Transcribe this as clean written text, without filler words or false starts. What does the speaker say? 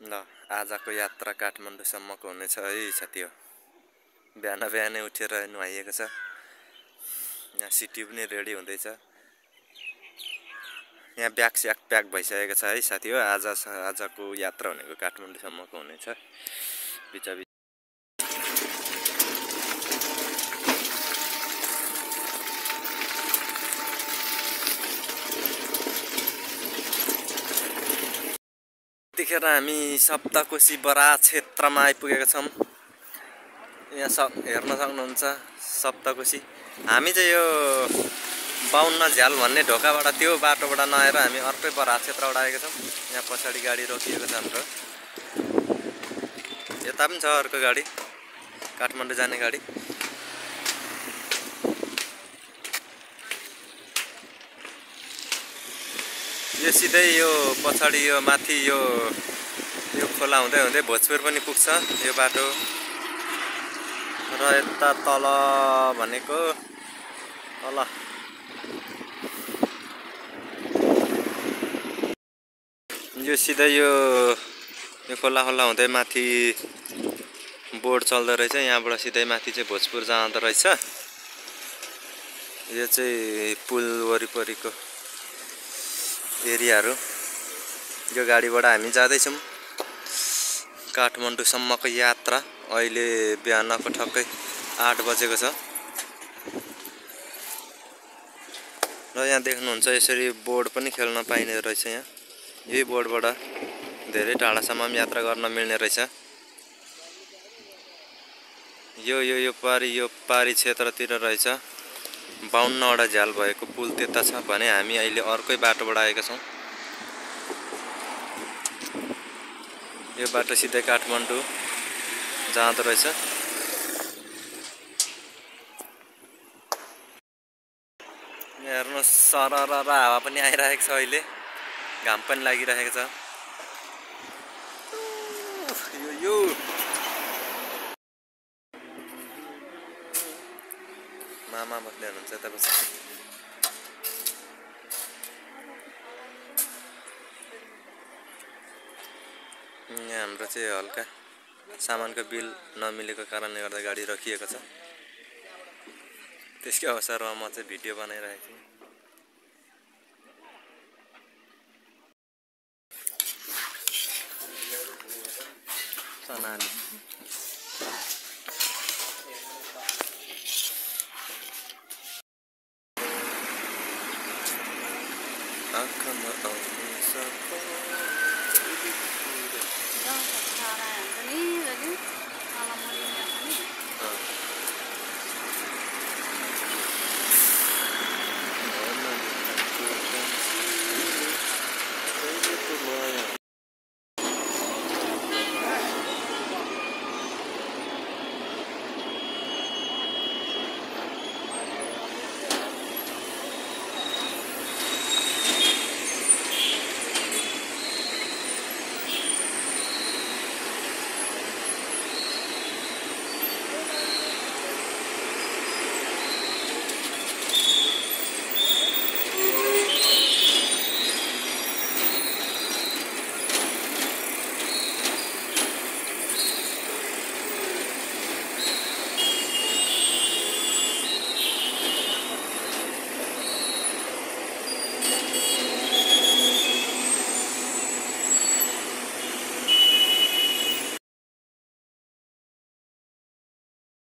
ल आजको यात्रा काठमाडौँसम्मको हुनेछ है साथी हो। बिहानै उठेर नुहाइएको छ। यहाँ सिटी पनि रेडी हुँदैछ। यहाँ ब्याग स्याग प्याक भइसकेको छ है साथी हो। आजको यात्रा भनेको काठमाडौँसम्मको हुनेछ। बिचबिच यतिखेर हामी सप्तकोशी बराह क्षेत्रमा आइपुगेका छौँ। यहाँ हेर्न सक्नुहुन्छ सप्तकोशी। हामी चाहिँ यो 52 झ्याल भन्ने ढोकाबाट त्यो बाटोबाट नआएर हामी अर्कै बराह क्षेत्रबाट आएका छौँ। यहाँ पछाडि गाडी रोकिएको छ हाम्रो। यता पनि छ अर्को गाडी, काठमाडौँ जाने गाडी। यो सिधै यो पछाडि यो माथि यो खोला हुँदै हुँदै भोजपुर पनि पुग्छ यो बाटो। र यता तल भनेको तल यो सिधै यो खोला हुँदै माथि बोर्ड चल्दो रहेछ। यहाँबाट सिधै माथि चाहिँ भोजपुर जाँदो रहेछ। यो चाहिँ पुल वरिपरिको एरियाहरू। यो गाडीबाट हामी जाँदैछौँ काठमाडौँसम्मको यात्रा। अहिले बिहानको ठक्कै 8 बजेको छ। र यहाँ देख्नुहुन्छ यसरी बोर्ड पनि खेल्न पाइने रहेछ। यहाँ यही बोर्डबाट धेरै टाढासम्म यात्रा गर्न मिल्ने रहेछ। यो पारी क्षेत्रतिर रहेछ। 52वटा झ्याल भएको पुल त्यता छ भने हामी अहिले अर्कै बाटोबाट आएका छौँ। यो बाटो सिधै काठमाडौँ जाँदो रहेछ। हेर्नुहोस् सरर हावा पनि आइरहेको छ। अहिले घाम पनि लागिरहेको छ। यो मामा बस्दै हुनुहुन्छ यता पछि। यहाँ हाम्रो चाहिँ हल्का सामानको बिल नमिलेको कारणले गर्दा गाडी रोकिएको छ। त्यसकै अवसरमा म चाहिँ भिडियो बनाइरहेको छु। सनाले